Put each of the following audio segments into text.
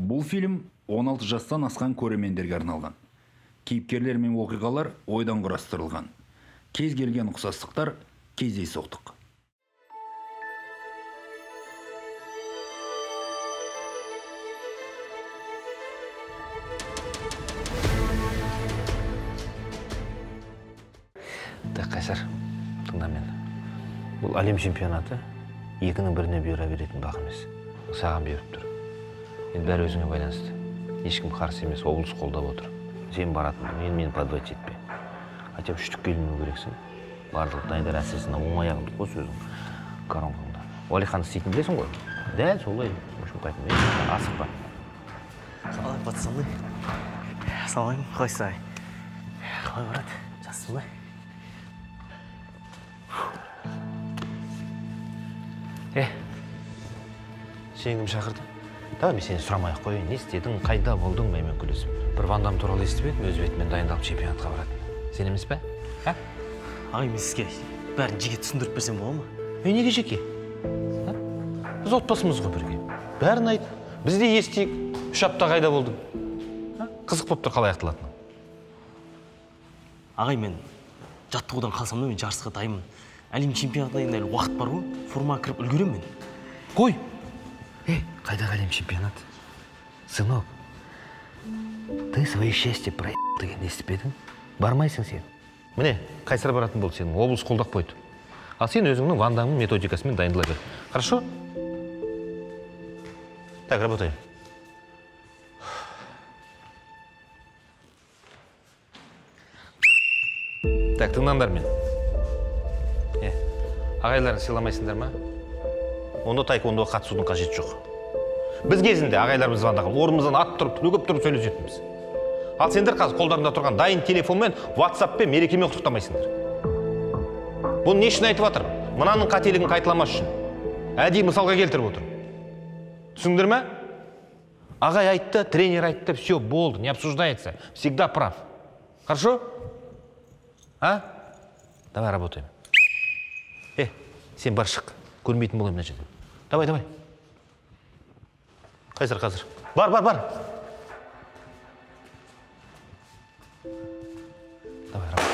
Бұл фильм 16 жастан асқан көрермендерге арналған. Кейіпкерлер мен оқиғалар ойдан құрастырылған. Кез келген ұқсастықтар кездейсоқтық. Так, Қайсар, тыңда мені. Бұл әлем чемпионаты екінің біріне бұйыра беретін бақ емес. Саған бұйырып тұр. Енді бәрі өзіңе байланысты. Ешкім қарсы емес, облыс қолдап отыр. Сен баратын, енді мені подводить етпе. Хотя бы үштікке іліну керексің. Барлық дайындар, әсіресе оң аяғыңды қос өзің коронкаңда. Уәлихан істейтінін білесің ғой? Дәл солай, в общем, қайтын. Асықпа. Салам, пацаны. Салам, қалайсың? Қалай барады? Жақсы ба? Сені кім шақырды? Давай мен сені сұрамай ақ қояйын. Не істедің, қайда болдың, менімен күлесіп. Бір Ван Дам туралы естіп едім, өз бетімен дайындалып чемпионатқа баратын. Сен емес пе? А? Ағай, мен сізге бәрін жеке түсіндіріп берсем бола ма? Неге жеке? Біз отбасымыз ғой бірге. Бәрін айт. Біз де естиік. 3 апта қайда болдың? Қызық болып тұр қалай аяқталатыны. Ағай, мен жаттығудан қалсам да мен жарысқа дайынмын. Әлем чемпионатына енді әлі уақыт бар ғой, формаға кіріп үлгеремін мен. Қой! Қайдағы әлем чемпионаты? Сынок, ты свое счастье проебал дегенді естіп пе едің? Бармайсың сен. Міне, Қайсар баратын болды сенің, облыс қолдап қойды. Ал сен өзіңнің Ван Дамның методикасымен дайындала бер. Хорошо? Так, работаем. Так, тыңдаңдар мен. Ағайларын сыйламайсыңдар ма? Онда таеквондоға қатысудың қажеті жоқ. Біз кезінде ағайларымыз звондаған, орнымыздан атып тұрып, түрегеп тұрып сөйлесетінбіз. Ал сендер қазір қолдарында тұрған дайын телефонмен, WhatsApp-пен мерекемен құттықтамайсыңдар. Бұны не үшін айтып жатырмын? Мынаның қателігін қайталамас үшін. Әдейі мысалға келтіріп отырмын. Түсіндіңдер ме? Ағай айтты, тренер айтты, все, болды, не обсуждается. Всегда прав. Хорошо? А? Давай работаем. Сен бар шық, көрмейтін болайын мына жерде. Давай, давай. Қайсар, қазір. Бар, бар, бар. Давай, работай.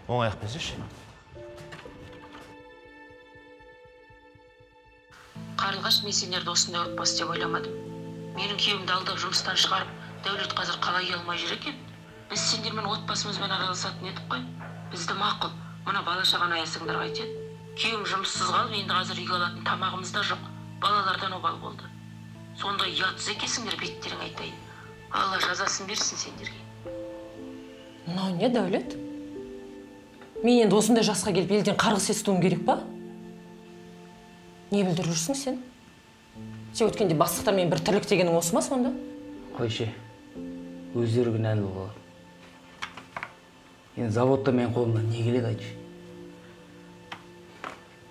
Оң аяқпен істеші. Қарлығаш, мен сендерді осындай отбасы деп ойламадым. Менің күйеуімді алдап жұмыстан шығарып, Дәулет қазір қалай ұялмай жүр екен? Біз сендермен отбасымызбен араласатын едік қой. Бізді мақұл. Мына бала-шағаны аясыңдар қайтеді. Күйеуім жұмыссыз қалып, енді қазір үйге алатын тамағымыз да жоқ. Балалардан обал болды. Сондай ұятсыз екенсіңдер, беттерің айтайын. Алла жазасын берсін сендерге. Мынау не, Дәулет? Мен енді осындай жасқа келіп елден қарғыс естуім керек па? Не білдіріп жүрсің сен? Сен өткенде бастықтармен бір тірлік дегенің осы ма сонда? Қойшы, өздері кінәлі болады. Енді заводта мен қолымнан не келеді айтшы.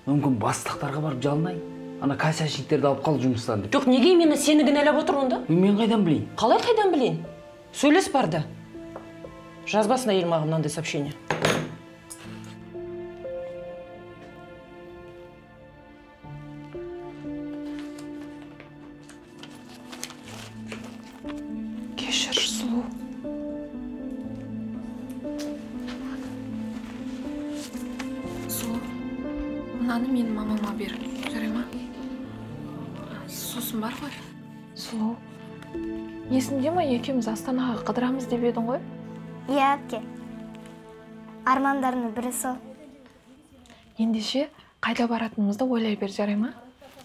Мүмкін бастықтарға барып жалынайын. Ана кассашниктерді алып қал жұмыстан деп. Жоқ, неге именно сені кінәлап отыр онда? Мен қайдан білейін? Қалай қайдан білейін? Сөйлес бар да. Жазбасын әйел маған мынандай сообщение. Кешір, Сұлу. Сұлу, мынаны менің мамама бер, жарай ма? Сосын бар ғой. Сұлу, есіңде ма екеуміз Астанаға қыдырамыз деп едің ғой? Иә, әпке. Армандарымның бірі сол. Ендеше, қайда баратынымызды ойлай бер, жарай ма?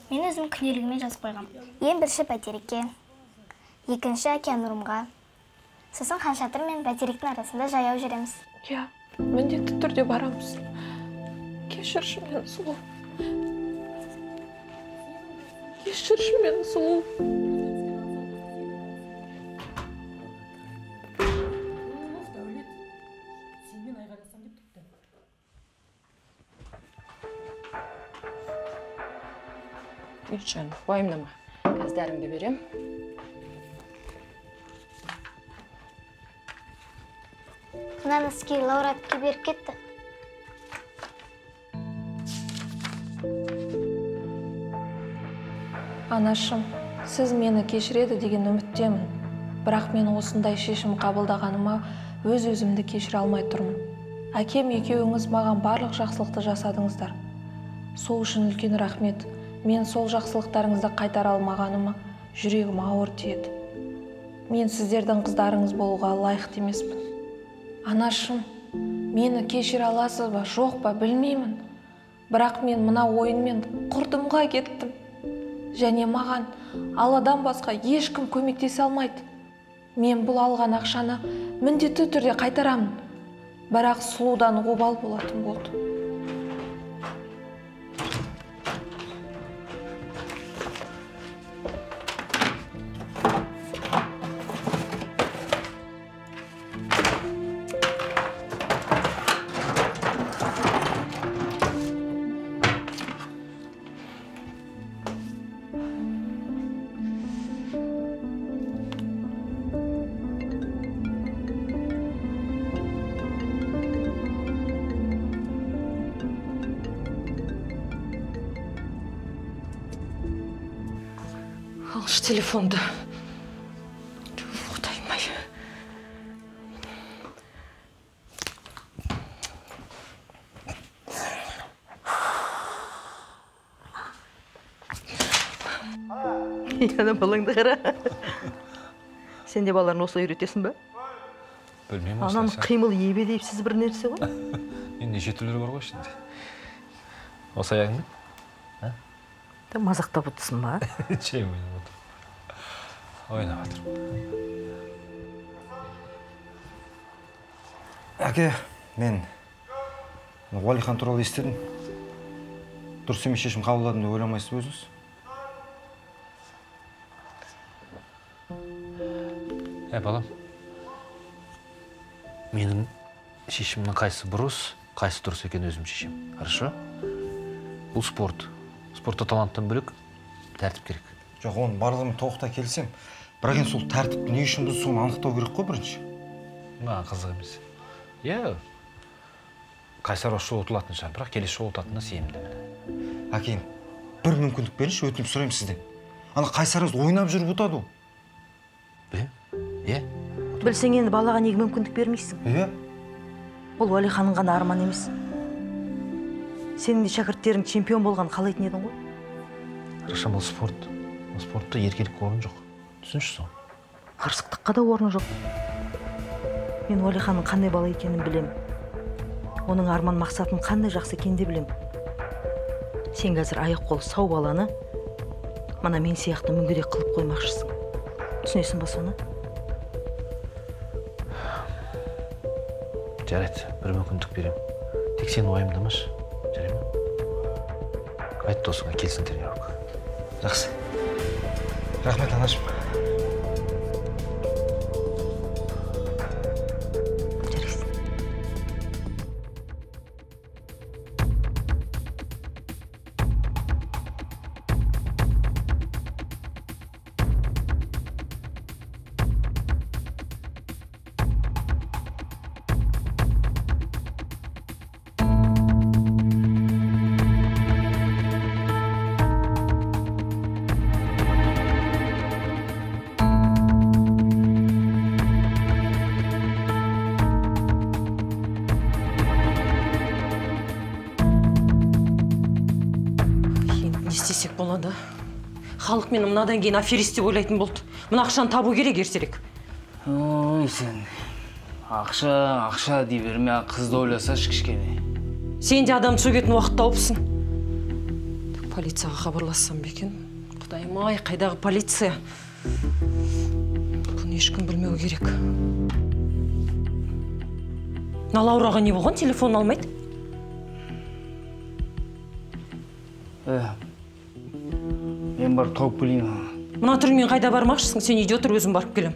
Мен өзім күнделігіме жазып қойғам. Ең бірінші Бәйтерекке, екінші Океанрумға. Сосын Хан Шатыр мен Бәйтеректің арасында жаяу жүреміз. Иә, міндетті түрде барамыз. Кешірші мені, Сұлу. Кешірші мені, Сұлу. Жаным, уайымдама. Қазір дәріңді берем. Мына носки Лаура әпке беріп кетті. Анашым, сіз мені кешіреді деген үміттемін. Бірақ мен осындай шешім қабылдағаныма өз-өзімді кешіре алмай тұрмын. Әкем екеуіңіз маған барлық жақсылықты жасадыңыздар. Сол үшін үлкен рахмет. Мен сол жақсылықтарыңызды қайтара алмағаныма жүрегім ауыр тиеді. Мен сіздердің қыздарыңыз болуға лайықты емеспін. Анашым, мені кешіре аласыз ба, жоқ па, білмеймін. Бірақ мен мына ойынмен құрдымға кеттім. Және маған Алладан басқа ешкім көмектесе алмайды. Мен бұл алған ақшаны міндетті түрде қайтарамын. Бірақ Сұлудан обал болатын болды. Алшы телефонды. Құдайым-ай. Ана балаңды қара. Сен де балаларын осылай үйретесің бе? Білмеймін. Ананың қимыл ебедейсіз бір нәрсе ғой. Енді неше түрлері бар ғой ішінде. Осы аяғыңмен? Мазақтап отырсың ба? Жай ойнап отырмын. Ойнап отырмын. Әке, мен Уәлихан туралы естідім. Дұрыс емес шешім қабылдадым деп ойламайсыз ба өзіңіз? Ә, балам, менің шешімнің қайсы бұрыс, қайсы дұрыс екенін өзім шешем. Хорошо? Бұл спорт. Спортта таланттан бөлек тәртіп керек. Жоқ, оның барлығымен толықтай келісемін. Бірақ енді сол тәртіпті не үшін бұзды, соны анықтау керек қой бірінші. Маған қызық емес. Иә, Қайсар осы жолы ұтылатын шығар, бірақ келесі жолы ұтатынына сенімдімін. Әке, бір мүмкіндік беріңізші, өтініп сұраймын сізден. Ана Қайсарыңыз ойнап жүріп ұтады ол. Білем, иә. Білсең енді балаға неге мүмкіндік бермейсің? Иә. Ол Уәлиханның ғана арманы емес. Сенің де шәкірттерің чемпион болған қалайтын едің ғой. Раушан, бұл спорт. Бұл спортта еркелікке орын жоқ. Түсінші соны. Қырсықтыққа да орын жоқ. Мен Уәлиханның қандай бала екенін білем. Оның арман мақсатын қандай жақсы екенін де білем. Сен қазір аяқ қолы сау баланы мына мен сияқты мүгедек қылып қоймақшысың. Түсінесің ба соны? Жарайды, бір мүмкіндік берем. Тек сен уайымдамашы. Жарай ма? Айт досыңа келсін тренировка. Жақсы. Рахмет, анашым. Жарайсың. Болады. Халық мені мынадан кейін аферист деп ойлайтын болды. Мына ақшаны табу керек ертерек. Ой, сен ақша, ақша дей берме, қызды ойласашы кішкене. Сен де адамды сөгетін уақыт тауыпсың. Полицияға хабарлассам ба екен? Құдайым-ай, қайдағы полиция? Бұны ешкім білмеу керек. Мына Лаураға не болған? Телефонын алмайды. Мен барып тауып келейін. Мына түріңмен қайда бармақшысың? Сен үйде отыр, өзім барып келем.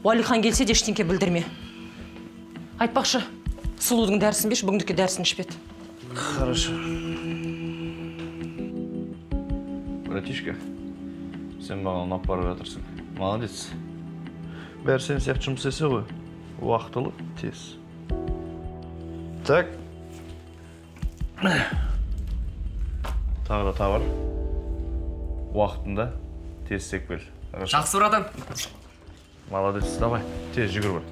Уәлихан келсе де ештеңке білдірме. Айтпақшы, Сұлудың дәрісін берші, бүгіндікке дәрісін ішпеді. Хорошо. Братишка, сен маған ұнап барып жатырсың. Молодец. Бәрі сен сияқты жұмыс істесе ғой. Уақытылы, тез. Так. Тағы да товар. Уақытында тез істеп кел. Жақсы, братан. Молодец, давай, тез жүгір бар.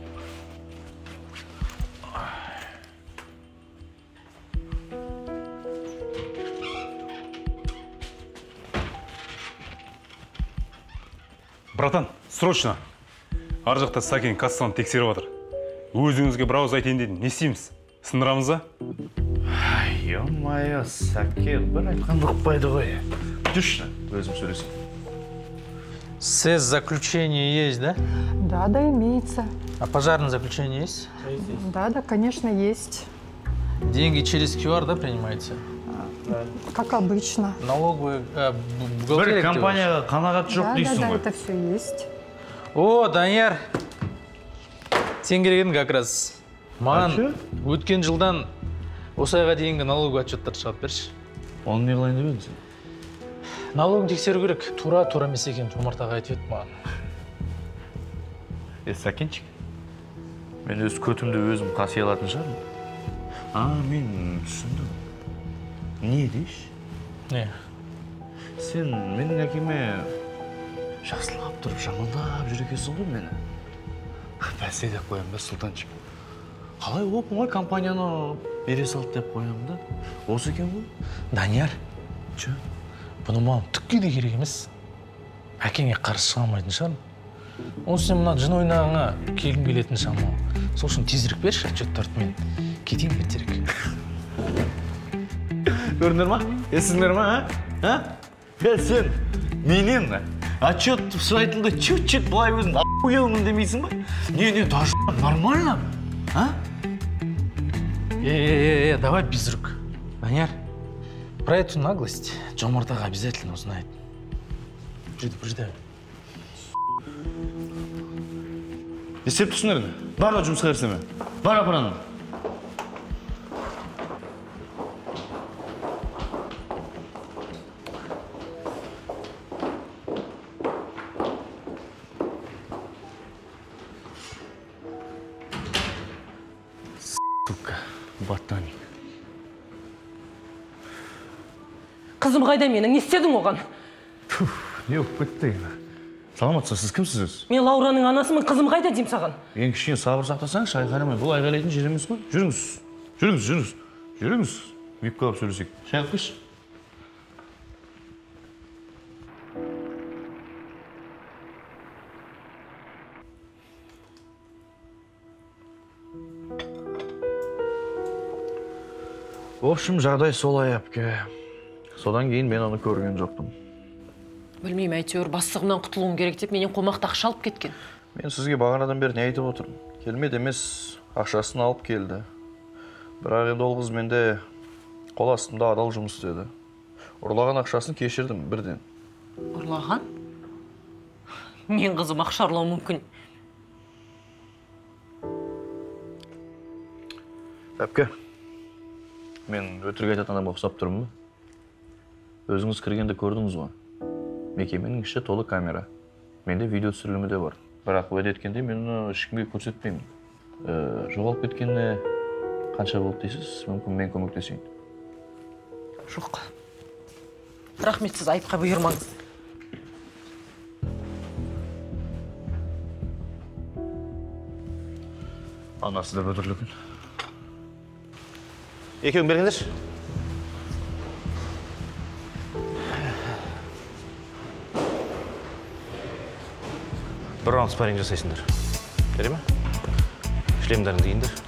Братан, срочно. Ар жақта Сәкен кассаны тексеріп жатыр. Өзіңізге бір ауыз айтайын дедім. Не істейміз? Сындырамыз ба? Ё-моё, Сәкен бір айтқанды ұқпайды ғой. Жүрші, өзім сөйлесейін. СЭС заключение есть, да? Да, да, имеется. А пожарное заключение есть? Да, да, конечно, есть. Деньги через QR, да, принимаете? Да. Как обычно. Налоговая, бухгалтерия. Бір компанияға қанағат жоқ дейсің ғой. Да, да, это все есть. О, Данияр, сен керек едің как раз. Маған өткен жылдан осы айға дейінгі налоговый отчеттарды шығарып берші. Оны не қылайын деп едің сен? Налогын тексеру керек. Тура емес екен, Жомарт аға айтып еді маған. Сәкенчик, мен өз көтімді өзім қаси алатын шығармын. А, мен түсіндім. Не дейші? Не? Сен менің әкеме жақсылап тұрып, жамандап жүр екенсің ғой мені. Бәсе деп қоямын да, Сұлтанчик. Қалай оп-оңай компанияны бере салды деп қоямын да. Осы екен ғой. Данияр. Че? Бұны маған түкке де керек емес. Әкеңе қарсы шыға алмайтын шығармын. Оның үстіне мына жын ойнағыңа келгім келетін шамалы. Сол үшін тезірек берші отчеттарды, мен кетейін ертерек. Көрдіңдер ма? Естідіңдер ма, а? Сен менен отчет сұрайтынды чуть-чуть былай өзің охуелмын демейсің ба? Не, даже нормально, а? Давай без рук. Данияр, про эту наглость Жомарт аға обязательно узнает. Предупреждаю. Не істеп тұрсыңдар енді? Бар да жұмысқа кірсеме. Бар апараның. Сука, ботаник. Қызым қайда менің? Не істедің оған? Не болып кетті енді? Саламатсыз, сіз кімсіз өзі? Мен Лаураның анасымын, қызым қайда деймін саған. Ең кішкене сабыр сақтасаңшы, айқайламай. Бұл айқайлайтын жер емес қой. Жүріңіз, жүріңіз, жүріңіз, жүріңіз. Випке барып сөйлесейік. Шай алып келші. В общем, жағдай солай, әпке. Содан кейін мен оны көрген жоқпын. Білмеймін, әйтеуір бастығымнан құтылуым керек деп менен қомақты ақша алып кеткен. Мен сізге бағанадан бері не айтып отырмын? Келмеді емес, ақшасын алып келді. Бірақ енді ол қыз менде қол астымда адал жұмыс істеді. Ұрлаған ақшасын кешірдім бірден. Ұрлаған? Мен қызым ақша ұрлауы мүмкін. Әпке, мен өтірік айтатын адамға ұқсап тұрмын ба? Өзіңіз кіргенде көрдіңіз ғой. Мекеменің іші толы камера. Менде видео түсірілімі де бар. Бірақ уәде еткенде мен оны ешкімге көрсетпеймін. Жоғалып кеткеніне қанша болды дейсіз? Мүмкін мен көмектесейін. Жоқ. Рахмет, сіз айыпқа бұйырмаңыз. Анасы да бөтірлі екен. Екеуін бергендерші. Бір раунд спарринг жасайсыңдар. Жарай ма? Шлемдарыңды киіңдер.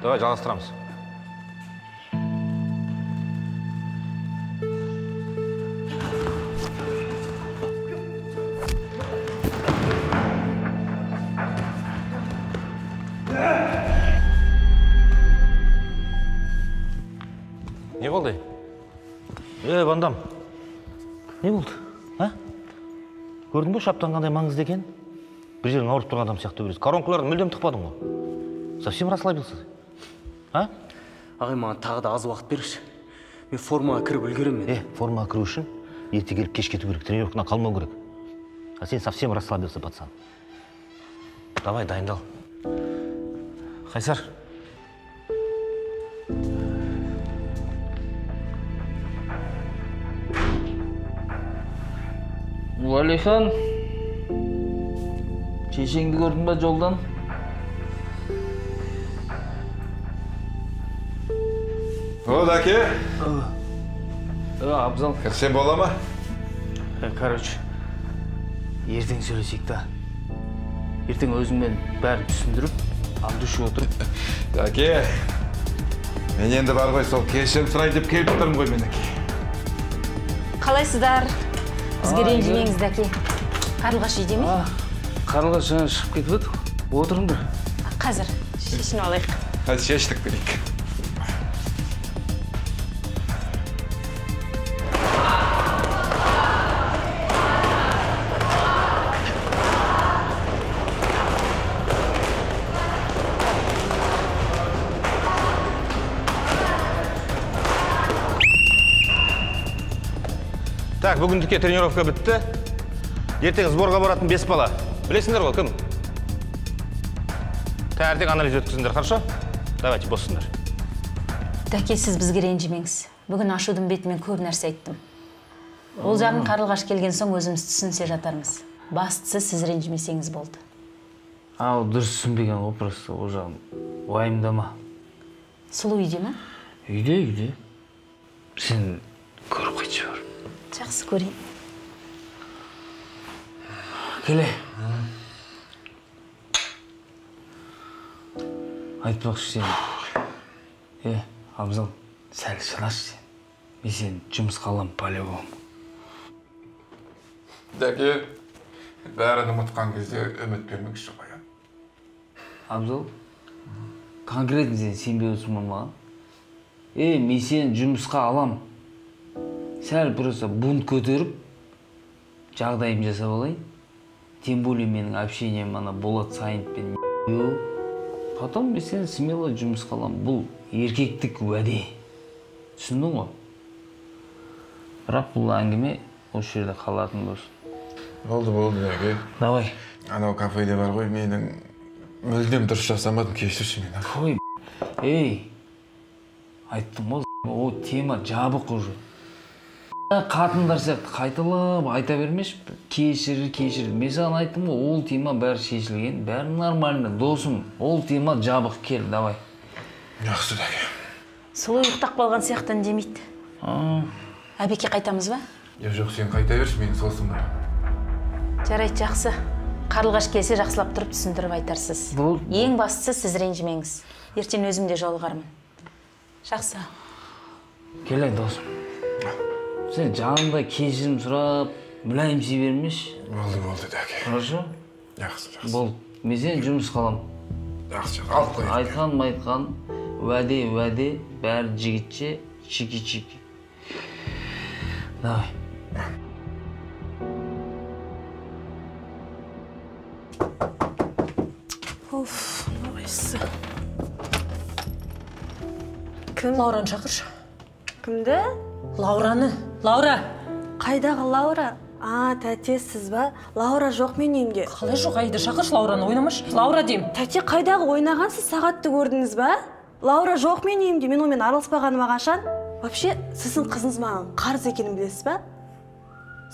Давай, жалғастырамыз. Не болды? Бандам. Не болды? А? Көрдің бе, шаптан қандай маңызды екен? Бір жерің ауырып тұрған адам сияқты көресің. Коронкаларды мүлдем тықпадың ғой. Совсем расслабился. А? Ағай, маған тағы да аз уақыт берші. Мен формаға кіріп үлгеремін. Формаға кіру үшін ерте келіп кеш кету керек, тренировкадан қалмау керек. А сен совсем расслабился, пацан. Давай, дайындал. Қайсар. Уәлихан, шешеңді көрдің бе жолдан? О, дәке. Абзал. Кірсем бола ма? Короче, ертең сөйлесейік та. Ертең өзіңмен бәрін түсіндіріп, андушы отырып. Дәке, мен енді бар ғой сол кешірім сұрайын деп келіп тұрмын ғой мен, әке. Қалайсыздар? Бізге ренжімеңіз, дәке. Қарлығаш үйде ме? Қарлығаш жаңа шығып кетіп еді. Отырыңдар. Қазір шешініп алайық. Қазір шештік берейік. Так, бүгіндікке тренировка бітті. Ертең сборға баратын 5 бала. Білесіңдер ғой, кім? Таңертең анализ өткізіңдер, хорошо? Давайте, боссыңдар. Дәке, сіз бізге ренжімеңіз. Бүгін ашудың бетімен көп нәрсе айттым. Ол жағын Қарлығаш келген соң өзіміз түсінсе жатармыз. Бастысы сіз ренжімесеңіз болды. Ал, дұрыс түсінбеген ғой, просто ол жағын уайымдама. Сұлу үйде ме? Үйде, үйде. Сен көріп қайтшы бар. Жақсы көрейін. Келе. Айтпақшы сен. Абзал, сәл шыдашы сен. Мен сені жұмысқа аламын по-любому. Дәке, бәрін ұмытқан кезде үміт бермекші ғой. Абзал, конкретно сен сенбей отырсың ба маған? Мен сені жұмысқа аламын. Сәл просто бунт көтеріп, жағдайым жасап алайын. Тем более менің общением ана Болат Сайынпен. Потом мен сені смело жұмысқа аламын. Бұл еркектік уәде. Түсіндің ғой? Бірақ бұл әңгіме осы жерде қалатын болсын. Болды, болды, дәке. Давай. Анау кафеде бар ғой, менің мүлдем дұрыс жасамадым, кешірші мені. Ой, ей, айттым ғой, о тема жабық уже. Қатындар сияқты қайталап айта бермеші, кешір, кешір. Мен саған айттым ғой, ол тема бәрі шешілген, бәрі нормально, досым. Ол тема жабық, кел, давай. Жақсы, дәке. Сұлу ұйықтап қалған сияқты үндемейді. Әбеке, қайтамыз ба? Жоқ, сен қайта берші, менің сосым бар. Жарайды, жақсы. Қарлығаш келсе жақсылап тұрып түсіндіріп айтарсыз. Ең бастысы сіз ренжімеңіз. Ертең өзім де жолығармын. Жақсы. Келе, досым. Сен жанында кешірім сұрап, мүләйімси бермеші. Болды, болды, дәке. Хорошо? Жақсы, жақсы. Болды. Мен сені жұмысқа аламын. Жақсы, жақсы. Алып қояйын. Айтқан, айтқан, уәде, уәде, бәрі жігітше, чики-чики. Давай. Оф, қайсысы? Кім? Лаураны шақыршы. Кімді? Лаураны. Лаура! Қайдағы Лаура? А, тәте, сіз ба? Лаура жоқ мен үйімде. Қалай жоқ, Аида, шақыршы Лаураны, ойнамашы. Лаура деймін. Тәте, қайдағы ойнағансыз, сағатты көрдіңіз ба? Лаура жоқ мен үйімде, мен онымен араласпағаныма қашан? Вообще, сіздің қызыңыз маған қарыз екенін білесіз ба?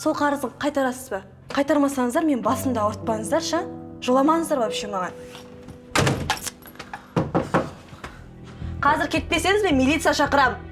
Сол қарызын қайтарасыз ба? Қайтармасаңыздар, мен басымды ауыртпаңыздаршы. Жоламаңыздар вообще маған. Қазір кетпесеңіз, мен милиция шақырамын.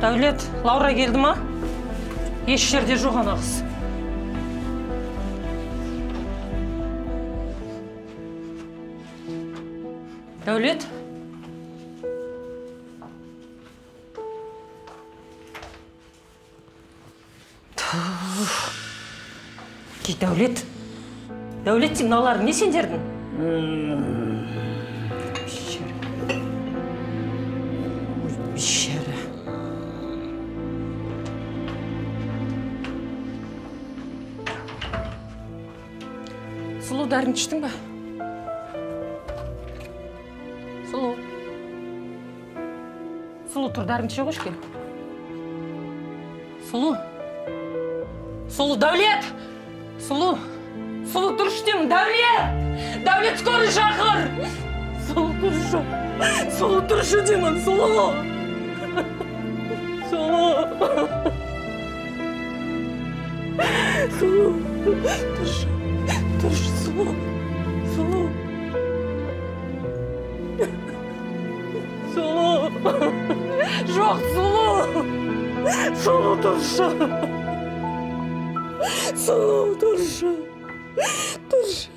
Дәулет, Лаура келді ма? Еш жерде жоқ ана қыз. Дәулет? Кей, Дәулет. Дәулет, мыналарың не сендердің? Бейшара. Сұлу, дәріні іштің ба? Сұлу. Сұлу, тұр, дәріні іше қойшы, кел. Сұлу. Сұлу, Дәулет! Сұлу. Сұлу, тұршы деймін, Дәулет! Дәулет, скорый шақыр! Сұлу, тұршы. Сұлу, тұршы деймін, Сұлу. Сұлу. Сұлу, тұршы. Тұршы, Сұлу. Сұлу. Сұлу. Жоқ, Сұлу. Сұлу, тұршы. Сұлу, тұршы. Тұршы.